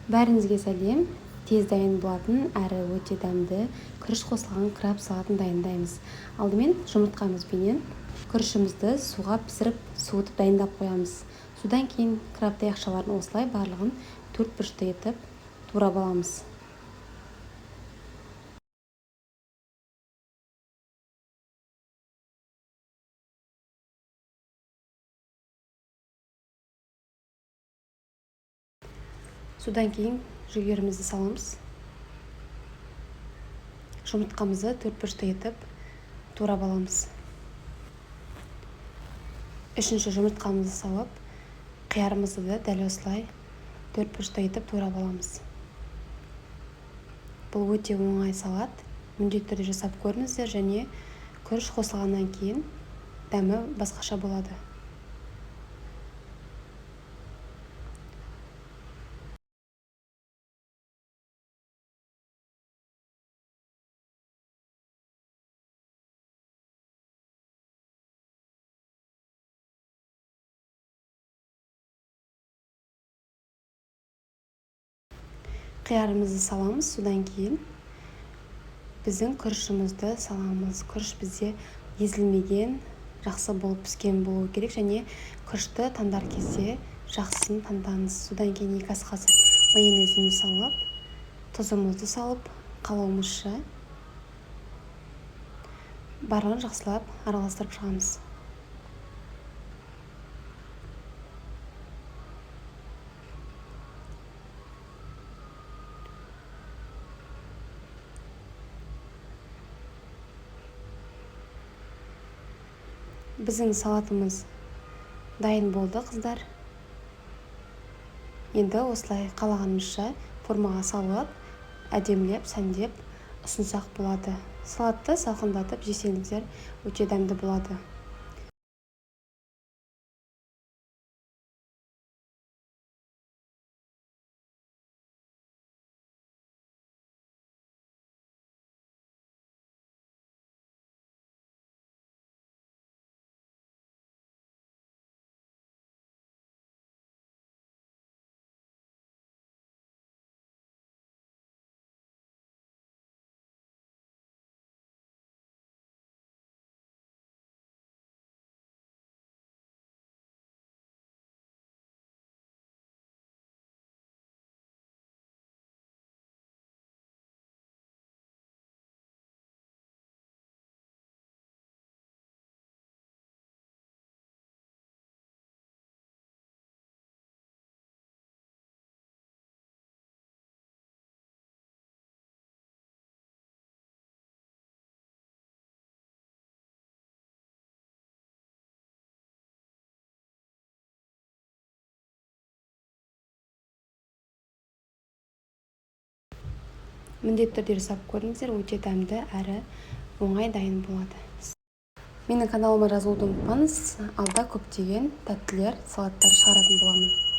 Бәріңізге сәлем! Тез дайын болатын әрі өте дәмді күріш қосылған краб салатын дайындаймыз. Алдымен жұмыртқамызбенен күрішімізді суға пісіріп, суытып дайындап қоямыз. Содан кейін краб таяқшаларын осылай барлығын төрт бұрышты етіп турап аламыз. Содан кейін жүгерімізді саламыз. Жұмыртқамызды төрт бұрышты етіп турап аламыз. Үшінші жұмыртқамызды салып, қиярымызды да дәл осылай төрт бұрышты етіп турап аламыз. Бұл өте оңай салат. Міндетті түрде жасап көріңіздер, және күріш қосылғаннан кейін дәмі басқаша болады. Қиярымызды саламыз, содан кейін біздің күрішімізді саламыз. Күріш бізде езілмеген, жақсы болып піскен болу керек, және күрішті таңдар кезде жақсысын таңдаңыз. Содан кейін 2 ас қасық майонезімізді салып, тұзымызды салып, қалауымызша барлығын жақсылап араластырып шығамыз. Біздің салатымыз дайын болды, қыздар. Енді осылай қалағанымызша формаға салып, әдемілеп, сәндеп ұсынсақ болады. Салатты салқындатып жесеңіздер өте дәмді болады. Міндетті түрде жасап көріңіздер, өте дәмді әрі оңай дайын болады. Менің каналыма жазылуды ұмытпаңыз, алда көптеген тәттілер, салаттар шығаратын боламын.